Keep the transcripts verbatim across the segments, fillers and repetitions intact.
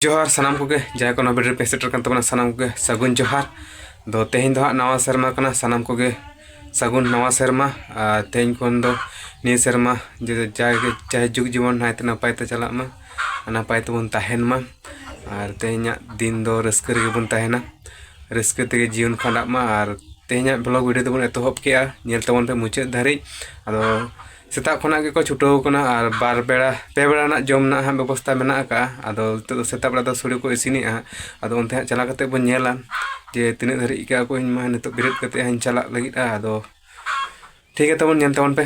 ᱡᱚᱦᱟᱨ ᱥᱟᱱᱟᱢ ᱠᱚᱜᱮ, ᱡᱟᱦᱟᱸᱭ ᱠᱚ ᱱᱚᱣᱟ ᱵᱷᱤᱰᱤᱭᱳ ᱨᱮᱯᱮ ᱥᱮᱴᱮᱨ ᱠᱟᱱ ᱛᱟᱵᱚᱱᱟ, ᱥᱟᱱᱟᱢ ᱠᱚᱜᱮ ᱥᱟᱹᱜᱩᱱ ᱡᱚᱦᱟᱨ᱾ ᱫᱚ ᱛᱮᱦᱮᱧ ᱫᱚ ᱦᱟᱸᱜ ᱱᱟᱣᱟ ᱥᱮᱨᱢᱟ ᱠᱟᱱᱟ, ᱥᱟᱱᱟᱢ ᱠᱚᱜᱮ ᱥᱟᱹᱜᱩᱱ ᱱᱟᱣᱟ ᱥᱮᱨᱢᱟ᱾ ᱟᱨ ᱛᱮᱦᱮᱧ ᱠᱷᱚᱱ ᱫᱚ ᱱᱤᱭᱟᱹ ᱥᱮᱨᱢᱟ ᱡᱮ ᱡᱟᱭᱜᱮ ᱡᱟᱭ ᱡᱩᱜᱽ ᱡᱤᱵᱚᱱ ᱱᱟᱭᱛᱮ ᱱᱟᱯᱟᱭ ᱛᱮ ᱪᱟᱞᱟᱜ ᱢᱟ, ᱱᱟᱯᱟᱭ ᱛᱮᱵᱚᱱ ᱛᱟᱦᱮᱱ ᱢᱟ᱾ ᱟᱨ ᱛᱮᱦᱮᱧᱟᱜ ᱫᱤᱱ ᱫᱚ ᱨᱟᱹᱥᱠᱟᱹ ᱨᱮᱜᱮ ᱵᱚᱱ ᱛᱟᱦᱮᱱᱟ, ᱨᱟᱹᱥᱠᱟᱹ ᱛᱮᱜᱮ ᱡᱤᱭᱚᱱ ᱠᱷᱟᱸᱰᱟᱜ ᱢᱟ᱾ ᱟᱨ ᱛᱮᱦᱮᱧᱟᱜ ᱵᱷᱞᱚᱜ ᱵᱷᱤᱰᱤᱭᱳ ᱫᱚᱵᱚᱱ ᱮᱛᱚᱦᱚᱵ ᱠᱮᱜᱼᱟ, ᱧᱮᱞ ᱛᱟᱵᱚᱱ ᱯᱮ ᱢᱩᱪᱟᱹᱫ ᱫᱷᱟᱹᱨᱤᱡ᱾ ᱟᱫᱚ ᱥᱮᱛᱟᱜ ᱠᱷᱚᱱᱟᱜ ᱜᱮᱠᱚ ᱪᱷᱩᱴᱟᱹᱣ ᱠᱟᱱᱟ ᱟᱨ ᱵᱟᱨ ᱵᱮᱲᱟ, ᱯᱮ ᱵᱮᱲᱟ ᱨᱮᱱᱟᱜ ᱡᱚᱢ ᱨᱮᱱᱟᱜ ᱦᱟᱸᱜ ᱵᱮᱵᱚᱥᱛᱟ ᱢᱮᱱᱟᱜ ᱟᱠᱟᱫᱼᱟ᱾ ᱟᱫᱚ ᱱᱤᱛᱚᱜ ᱫᱚ ᱥᱮᱛᱟᱜ ᱵᱮᱲᱟ ᱫᱚ ᱥᱳᱲᱮ ᱠᱚ ᱤᱥᱤᱱᱮᱜᱼᱟ ᱦᱟᱸᱜ᱾ ᱟᱫᱚ ᱚᱱᱛᱮ ᱦᱟᱸᱜ ᱪᱟᱞᱟᱣ ᱠᱟᱛᱮ ᱵᱚᱱ ᱧᱮᱞᱟ ᱡᱮ ᱛᱤᱱᱟᱹᱜ ᱫᱷᱟᱹᱨᱤᱡ ᱠᱟᱜᱼᱟ ᱠᱚ᱾ ᱤᱧ ᱢᱟ ᱱᱤᱛᱚᱜ ᱵᱮᱨᱮᱫ ᱠᱟᱛᱮ ᱦᱟᱸᱜ ᱤᱧ ᱪᱟᱞᱟᱜ ᱞᱟᱹᱜᱤᱫᱼᱟ᱾ ᱟᱫᱚ ᱴᱷᱤᱠ ᱜᱮᱭᱟ, ᱛᱟᱵᱚᱱ ᱧᱮᱞ ᱛᱟᱵᱚᱱ ᱯᱮ᱾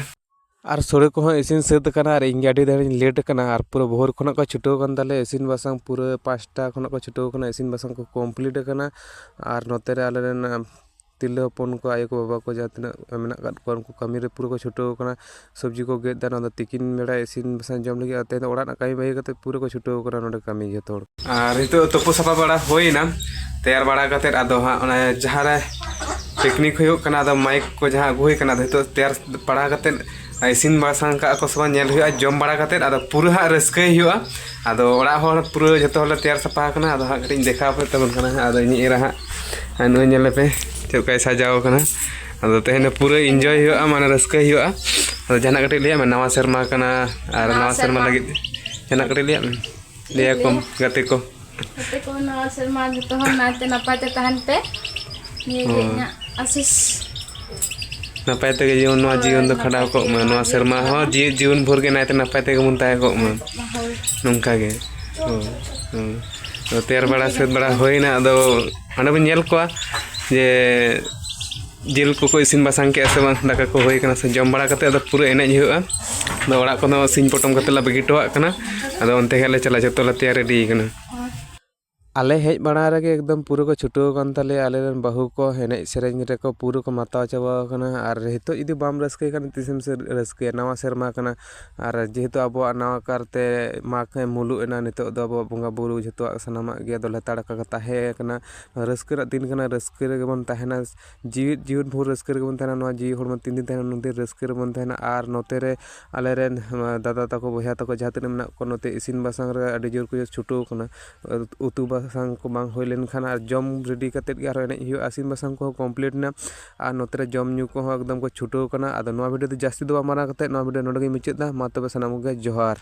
ᱟᱨ ᱥᱳᱲᱮ ᱠᱚᱦᱚᱸ ᱤᱥᱤᱱ ᱥᱟᱹᱛ ᱟᱠᱟᱱᱟ ᱟᱨ ᱤᱧ ᱜᱮ ᱟᱹᱰᱤ ᱰᱷᱮᱨᱤᱧ ᱞᱮᱴ ᱟᱠᱟᱱᱟ᱾ ᱟᱨ ᱯᱩᱨᱟᱹ ᱵᱷᱳᱨ ᱠᱷᱚᱱᱟᱜ ᱠᱚ ᱪᱷᱩᱴᱟᱹᱣ ᱟᱠᱟᱱ ᱛᱟᱞᱮᱭᱟ ᱤᱥᱤᱱ ᱵᱟᱥᱟᱝ, ᱯᱩᱨᱟᱹ ᱯᱟᱸᱪᱴᱟ ᱠᱷᱚᱱᱟᱜ ᱠᱚ ᱪᱷᱩᱴᱟᱹᱣ ᱟᱠᱟᱱᱟ, ᱤᱥᱤᱱ ᱵᱟᱥᱟᱝ ᱠᱚ ᱠᱚᱢᱯᱞᱤᱴ ᱟᱠᱟᱱᱟ᱾ ᱟᱨ ᱱᱚᱛᱮ ᱨᱮ ᱟᱞᱮ ᱨᱮᱱ, ᱟᱸ, ᱛᱤᱨᱞᱟᱹ ᱦᱚᱯᱚᱱ ᱠᱚ, ᱟᱭᱳ ᱠᱚ, ᱵᱟᱵᱟ ᱠᱚ ᱡᱟᱦᱟᱸ ᱛᱤᱱᱟᱹᱜ ᱢᱮᱱᱟᱜ ᱟᱠᱟᱫ ᱠᱚᱣᱟ, ᱩᱱᱠᱩ ᱠᱟᱹᱢᱤ ᱨᱮ ᱯᱩᱨᱟᱹ ᱠᱚ ᱪᱷᱩᱴᱟᱹᱣ ᱟᱠᱟᱱᱟ᱾ ᱥᱚᱵᱽᱡᱤ ᱠᱚ ᱜᱮᱫ ᱮᱫᱟ, ᱱᱚᱣᱟ ᱫᱚ ᱛᱤᱠᱤᱱ ᱵᱮᱲᱟ ᱤᱥᱤᱱ ᱵᱟᱥᱟᱝ ᱡᱚᱢ ᱞᱟᱹᱜᱤᱫ᱾ ᱟᱨ ᱛᱮᱦᱮᱧ ᱫᱚ ᱚᱲᱟᱜ ᱨᱮᱱᱟᱜ ᱠᱟᱹᱢᱤ ᱵᱟᱹᱜᱤ ᱠᱟᱛᱮ ᱯᱩᱨᱟᱹ ᱠᱚ ᱪᱷᱩᱴᱟᱹᱣ ᱟᱠᱟᱱᱟ ᱱᱚᱰᱮ ᱠᱟᱹᱢᱤ ᱡᱚᱛᱚ ᱦᱚᱲ᱾ ᱟᱨ ᱱᱤᱛᱚᱜ ᱛᱩᱯᱩ ᱥᱟᱯᱷᱟ ᱵᱟᱲᱟ ᱦᱩᱭᱱᱟ, ᱛᱮᱭᱟᱨ ᱵᱟᱲᱟ ᱠᱟᱛᱮᱫ ᱟᱫᱚ ᱦᱟᱸᱜ ᱚᱱᱮ ᱡᱟᱦᱟᱸ ᱨᱮ ᱯᱤᱠᱱᱤᱠ ᱦᱩᱭᱩᱜ ᱠᱟᱱᱟ, ᱟᱫᱚ ᱢᱟᱭᱤᱠ ᱠᱚ ᱡᱟᱦᱟᱸ ᱟᱹᱜᱩ ᱦᱩᱭ ᱠᱟᱱᱟ, ᱟᱫᱚ ᱱᱤᱛᱚᱜ ᱛᱮᱭᱟᱨ ᱵᱟᱲᱟ ᱠᱟᱛᱮᱫ ᱤᱥᱤᱱ ᱵᱟᱥᱟᱝ ᱠᱟᱜᱼᱟ ᱠᱚ ᱥᱮ ᱵᱟᱝ ᱧᱮᱞ ᱦᱩᱭᱩᱜᱼᱟ, ᱡᱚᱢ ᱵᱟᱲᱟ ᱠᱟᱛᱮᱫ ᱟᱫᱚ ᱯᱩᱨᱟᱹ ᱦᱟᱸᱜ ᱨᱟᱹᱥᱠᱟᱹᱭ ᱦᱩᱭᱩᱜᱼᱟ᱾ ᱟᱫᱚ ᱚᱲᱟᱜ ᱦᱚᱲ ᱯᱩᱨᱟᱹ ᱡᱚᱛᱚ ᱦᱚᱲᱞᱮ ᱛᱮᱭᱟᱨ ᱥᱟᱯᱷᱟ ᱟᱠᱟᱱᱟ᱾ ᱟᱫᱚ ᱦᱟᱸᱜ ᱠᱟᱹᱴᱤᱡ ᱤᱧ ᱫᱮᱠᱷᱟᱣ ᱯᱮ ᱛᱟᱵᱚᱱ ᱠᱟᱱᱟ ᱦᱟᱸᱜ᱾ ᱟᱫᱚ ᱤᱧᱤᱡ ᱮᱨᱟ ᱦᱟᱸᱜ, ᱟᱨ ᱱᱩᱭ ᱧᱮᱞ ᱞᱮᱯᱮ ᱪᱮᱫ ᱞᱮᱠᱟᱭ ᱥᱟᱡᱟᱣ ᱠᱟᱱᱟ᱾ ᱟᱫᱚ ᱛᱮᱦᱮᱧ ᱫᱚ ᱯᱩᱨᱟᱹ ᱤᱱᱡᱚᱭ ᱦᱩᱭᱩᱜᱼᱟ, ᱢᱟᱱᱮ ᱨᱟᱹᱥᱠᱟᱹᱭ ᱦᱩᱭᱩᱜᱼᱟ᱾ ᱟᱫᱚ ᱡᱟᱦᱟᱱᱟᱜ ᱠᱟᱹᱴᱤᱡ ᱞᱟᱹᱭᱟᱜ ᱢᱮ, ᱱᱟᱣᱟ ᱥᱮᱨᱢᱟ ᱠᱟᱱᱟ ᱟᱨ ᱱᱟᱣᱟ ᱱᱟᱣᱟ ᱥᱮᱨᱢᱟ ᱥᱮᱨᱢᱟ᱾ ᱞᱟᱹᱜᱤᱫ ᱡᱟᱦᱟᱱᱟᱜ ᱠᱟᱹᱴᱤᱡ ᱞᱟᱹᱭᱟᱜ ᱢᱮ, ᱞᱟᱹᱭᱟᱠᱚᱢ ᱞᱟᱹᱭᱟ᱾ ᱜᱟᱛᱮ ᱠᱚ᱾ ᱜᱟᱛᱮ ᱠᱚ, ᱱᱟᱣᱟ ᱥᱮᱨᱢᱟ ᱡᱚᱛᱚ ᱦᱚᱲ ᱱᱟᱭᱛᱮ ᱱᱟᱯᱟᱭ ᱛᱮ ᱛᱟᱦᱮᱱ ᱯᱮ, ᱱᱤᱭᱟᱹ ᱜᱮ ᱦᱳᱭ᱾ ᱤᱧᱟᱹᱜ ᱟᱥᱤᱥ᱾ ᱱᱟᱯᱟᱭ ᱛᱮᱜᱮ ᱡᱤᱭᱚᱱ, ᱱᱚᱣᱟ ᱦᱳᱭ, ᱡᱤᱭᱚᱱ ᱫᱚ ᱱᱟᱯᱟᱭ ᱠᱷᱟᱸᱰᱟᱣ ᱠᱚᱜ ᱛᱮᱜᱮ ᱢᱟ, ᱱᱚᱣᱟ ᱱᱚᱣᱟ ᱡᱤᱭᱚᱱ ᱥᱮᱨᱢᱟ ᱠᱷᱟᱸᱰᱟᱣ ᱦᱚᱸ ᱠᱚᱜ ᱡᱤᱣᱤᱫ ᱡᱤᱭᱚᱱ ᱵᱷᱳᱨ ᱜᱮ ᱱᱟᱭᱛᱮ ᱱᱟᱯᱟᱭ ᱛᱮᱜᱮ ᱵᱚᱱ ᱛᱟᱦᱮᱸ ᱠᱚᱜ ᱢᱟ᱾ ᱛᱟᱦᱮᱸ ᱠᱚᱜ ᱢᱟ, ᱦᱳᱭ᱾ ᱱᱚᱝᱠᱟ ᱜᱮ᱾ ᱦᱳᱭ, ᱦᱳᱭ᱾ ᱟᱫᱚ ᱛᱮᱭᱟᱨ ᱵᱟᱲᱟ ᱤᱱᱠᱟᱹ ᱜᱮ᱾ ᱥᱟᱹᱛ ᱵᱟᱲᱟ ᱦᱩᱭᱱᱟ, ᱟᱫᱚ ᱦᱟᱸᱰᱮ ᱵᱚᱱ ᱧᱮᱞ ᱠᱚᱣᱟ ᱡᱮ ᱡᱤᱞ ᱠᱚᱠᱚ ᱤᱥᱤᱱ ᱵᱟᱥᱟᱝ ᱠᱮᱜᱼᱟ ᱥᱮ ᱵᱟᱝ, ᱫᱟᱠᱟ ᱠᱚ ᱦᱩᱭ ᱠᱟᱱᱟ ᱥᱮ᱾ ᱡᱚᱢ ᱵᱟᱲᱟ ᱠᱟᱛᱮ ᱟᱫᱚ ᱯᱩᱨᱟᱹ ᱮᱱᱮᱡ ᱦᱩᱭᱩᱜᱼᱟ᱾ ᱟᱫᱚ ᱚᱲᱟᱜ ᱠᱷᱚᱱ ᱫᱚ ᱥᱤᱧ ᱯᱚᱴᱚᱢ ᱠᱟᱛᱮ ᱞᱮ ᱵᱟᱹᱜᱤ ᱦᱚᱴᱚᱣᱟᱜ ᱠᱟᱱᱟ᱾ ᱟᱫᱚ ᱚᱱᱛᱮ ᱜᱮ ᱟᱞᱮ ᱪᱟᱞᱟᱜ, ᱡᱚᱛᱚ ᱞᱮ ᱛᱮᱭᱟᱨ ᱨᱮᱰᱤ ᱠᱟᱱᱟ᱾ ᱟᱞᱮ ᱦᱮᱡ ᱵᱟᱲᱟ ᱨᱮᱜᱮ ᱮᱠᱫᱚᱢ ᱯᱩᱨᱟᱹ ᱠᱚ ᱪᱷᱩᱴᱟᱹᱣ ᱟᱠᱟᱱ ᱛᱟᱞᱮᱭᱟ᱾ ᱟᱞᱮ ᱨᱮᱱ ᱵᱟᱹᱦᱩ ᱠᱚ ᱮᱱᱮᱡ ᱥᱮᱨᱮᱧ ᱨᱮᱠᱚ ᱯᱩᱨᱟᱹ ᱠᱚ ᱢᱟᱛᱟᱣ ᱪᱟᱵᱟ ᱟᱠᱟᱱᱟ᱾ ᱟᱨ ᱱᱤᱛᱚᱜ ᱡᱩᱫᱤ ᱵᱟᱢ ᱨᱟᱹᱥᱠᱟᱹᱭ ᱠᱷᱟᱱ ᱛᱤᱥᱮᱢ ᱥᱮ-, ᱨᱟᱹᱥᱠᱟᱹᱭᱟ? ᱱᱟᱣᱟ ᱥᱮᱨᱢᱟ ᱠᱟᱱᱟ᱾ ᱟᱨ ᱡᱮᱦᱮᱛᱩ ᱟᱵᱚᱣᱟᱜ ᱱᱟᱣᱟ ᱠᱟᱨᱛᱮ ᱢᱟᱜᱽ ᱢᱩᱞᱩᱜ ᱮᱱᱟ, ᱱᱤᱛᱚᱜ ᱫᱚ ᱟᱵᱚᱣᱟᱜ ᱵᱚᱸᱜᱟ ᱵᱩᱨᱩ ᱡᱷᱚᱛᱚᱣᱟᱜ ᱥᱟᱱᱟᱢᱟᱜ ᱜᱮ ᱟᱫᱚ ᱞᱮᱛᱟᱲ ᱟᱠᱟ ᱛᱟᱦᱮᱸ ᱠᱟᱱᱟ᱾ ᱨᱟᱹᱥᱠᱟᱹ ᱨᱮᱱᱟᱜ ᱫᱤᱱ ᱠᱟᱱᱟ, ᱨᱟᱹᱥᱠᱟᱹ ᱨᱮᱜᱮ ᱵᱚᱱ ᱛᱟᱦᱮᱱᱟ᱾ ᱡᱤᱣᱤᱫ ᱡᱤᱣᱤᱫ ᱵᱷᱳᱨ ᱨᱟᱹᱥᱠᱟᱹ ᱨᱮᱜᱮ ᱵᱚᱱ ᱛᱟᱦᱮᱱᱟ᱾ ᱱᱚᱣᱟ ᱡᱤᱣᱤ ᱦᱚᱲᱢᱚ ᱛᱤᱱ ᱫᱤᱱ ᱛᱟᱦᱮᱱᱟ, ᱩᱱ ᱫᱤᱱ ᱨᱟᱹᱥᱠᱟᱹ ᱨᱮᱵᱚᱱ ᱛᱟᱦᱮᱱᱟ᱾ ᱟᱨ ᱱᱚᱛᱮ ᱨᱮ ᱟᱞᱮ ᱨᱮᱱ, ᱟᱸ, ᱫᱟᱫᱟ ᱛᱟᱠᱚ, ᱵᱚᱭᱦᱟ ᱛᱟᱠᱚ ᱡᱟᱦᱟᱸ ᱛᱤᱱᱟᱹᱜ ᱢᱮᱱᱟᱜ ᱠᱚᱣᱟ, ᱱᱚᱛᱮ ᱤᱥᱤᱱ ᱵᱟᱥᱟᱝ ᱨᱮ ᱟᱹᱰᱤ ᱡᱳᱨ ᱠᱚ ᱪᱷᱩᱴᱟᱹᱣ ᱠᱟᱱᱟ᱾ ᱩᱛᱩ ᱵᱟᱥᱟᱝ ᱠᱚ ᱵᱟᱝ ᱦᱩᱭ ᱞᱮᱱᱠᱷᱟᱱ ᱟᱨ ᱡᱚᱢ ᱨᱮᱰᱤ ᱠᱟᱛᱮᱫ ᱜᱮ ᱟᱨᱦᱚᱸ ᱮᱱᱮᱡ ᱦᱩᱭᱩᱜᱼᱟ᱾ ᱤᱥᱤᱱ ᱵᱟᱥᱟᱝ ᱠᱚᱦᱚᱸ ᱠᱚᱢᱯᱞᱤᱴ ᱮᱱᱟ ᱟᱨ ᱱᱚᱛᱮ ᱨᱮ ᱡᱚᱢ ᱧᱩ ᱠᱚᱦᱚᱸ ᱮᱠᱫᱚᱢ ᱠᱚ ᱪᱷᱩᱴᱟᱹᱣ ᱠᱟᱱᱟ᱾ ᱟᱫᱚ ᱱᱚᱣᱟ ᱵᱷᱤᱰᱤᱭᱳ ᱫᱚ ᱡᱟᱹᱥᱛᱤ ᱫᱚ ᱵᱟᱝ ᱢᱟᱨᱟᱝ ᱠᱟᱛᱮᱫ ᱱᱚᱣᱟ ᱵᱷᱤᱰᱤᱭᱳ ᱱᱚᱰᱮ ᱜᱮᱧ ᱢᱩᱪᱟᱹᱫ ᱮᱫᱟ᱾ ᱢᱟ ᱛᱚᱵᱮ ᱥᱟᱱᱟᱢ ᱠᱚᱜᱮ ᱡᱚᱦᱟᱨ᱾